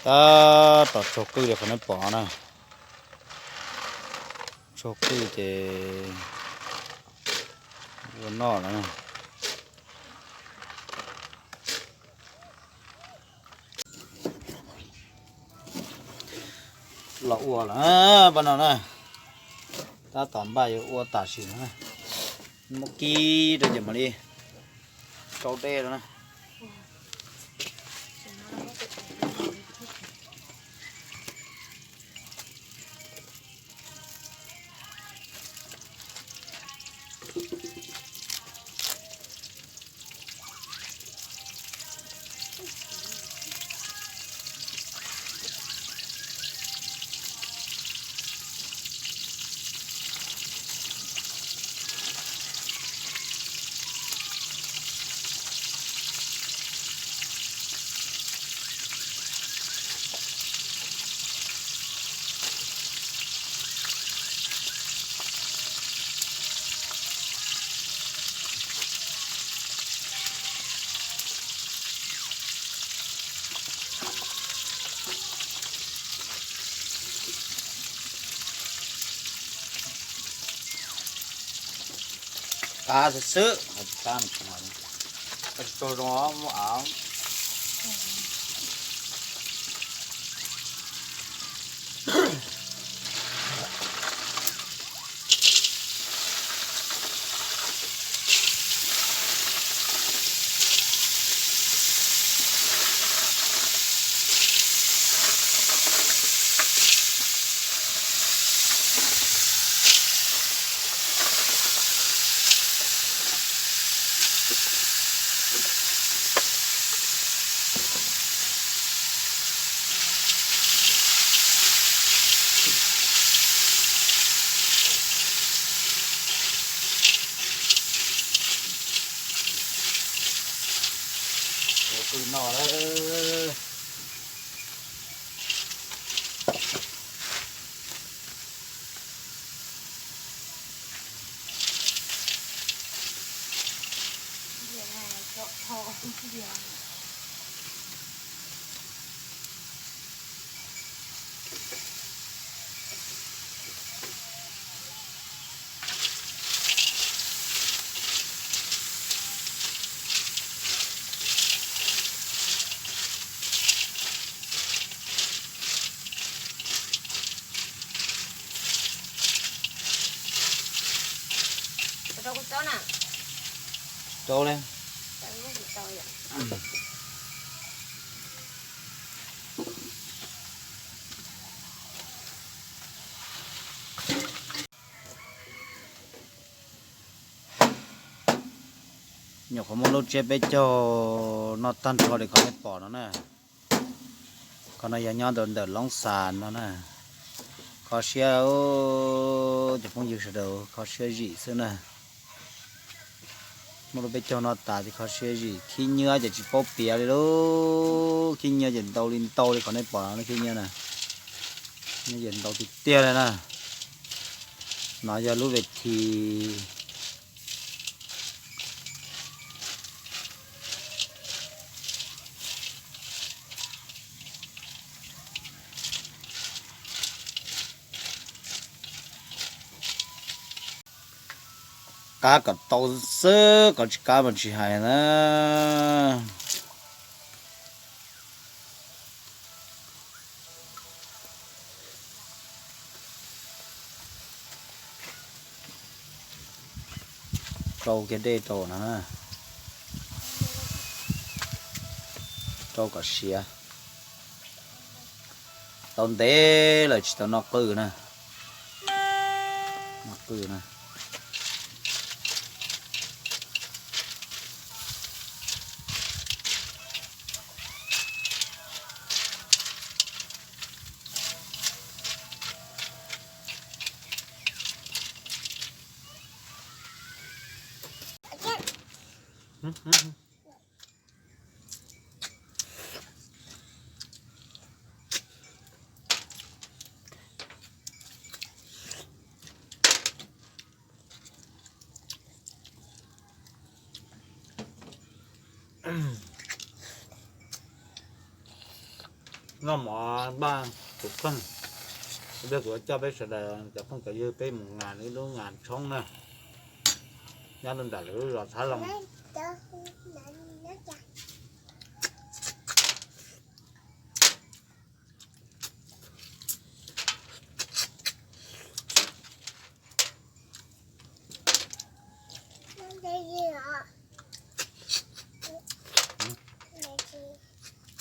Tab tom tsaug qwj li qhov nej pom no na. Tsaug qwj ces ua noj lawm na. Los ua lawm pab no na. Tab tom npaj yuav ua tam sim no na. Muab kib rau ces mam li rau dej rau na. Qab xwb xwb, qab tsis tau zoo muaj av. Ua qwj noj lawm. Rau li. Nyuam qhuav muab lub tsiab peb caug noj tag nrho li qhov nej pom no na. Qhov no yog nyob rau ntawm Loob Xas no na. Kho siab cov phooj ywg sawv daws, kho siab zim xwb na. Muab lub peb caug noj tas ces kho siab zim, khib nyiab ces tsis paub piav li lauj. Khib nyiab ces ntau li ntau li qhov nej pom no, khib nyiab na. Nyiab ces ntau tiag tiag li na. No yog lub ves this. Qab kom tau xwb, kom tsis qab mas tsis hais na. Rau kiag dej rau na, rau kom siav. Tau ntev lawm tsis tau noj qwj na. Noj qwj na. Noj mov npaj tus kheej, kuv coj peb sawv daws cov phooj cov ywg peb mus ngas ib lub ngas tshoob na, nyob rau nram lawv lub zos Txhab Loo.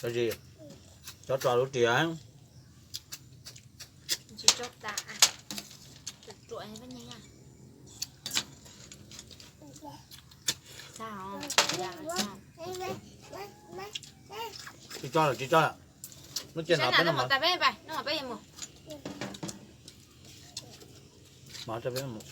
Cov gì? Cov tso lub riam. Tsis tso lawm, tsis tso lawm. Lub tsheb no peb no mas. Mas rau peb mus.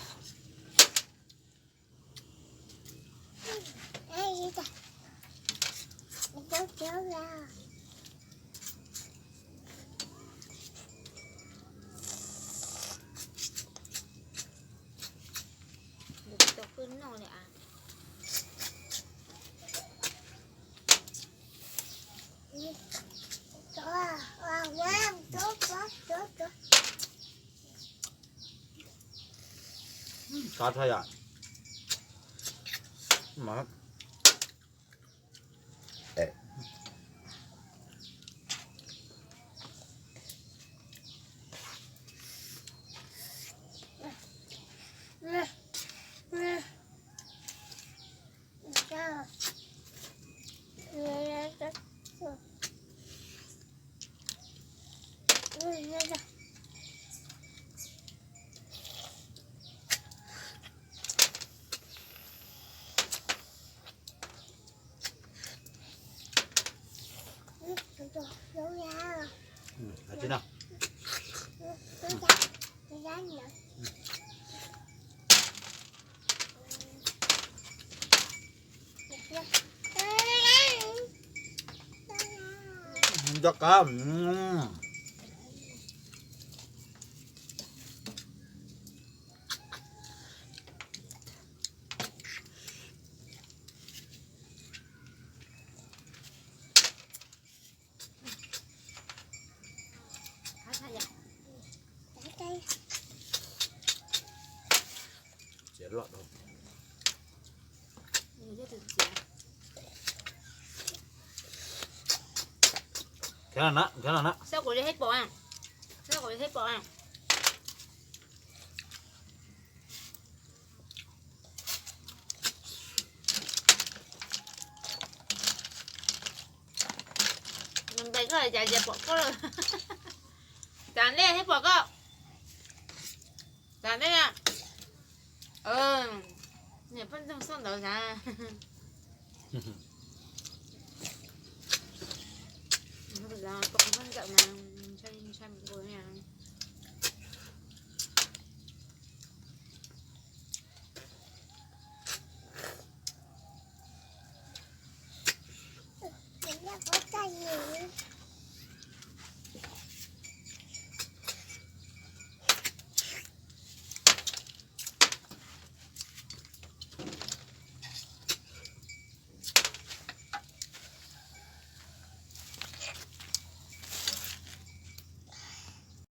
Qab tshaj yom. Nco qab. Khav no na, khav no na. Xab kuv li thaib pom, xab kuv li thaib pom. Nws nqis koj cas ces pom koj lawm. Cas nej thiaj pom koj? Cas nej, niam poj ntxoog xoj ntawd cas? Pom poj ntxoog mas ntshai ntshai nkaus na.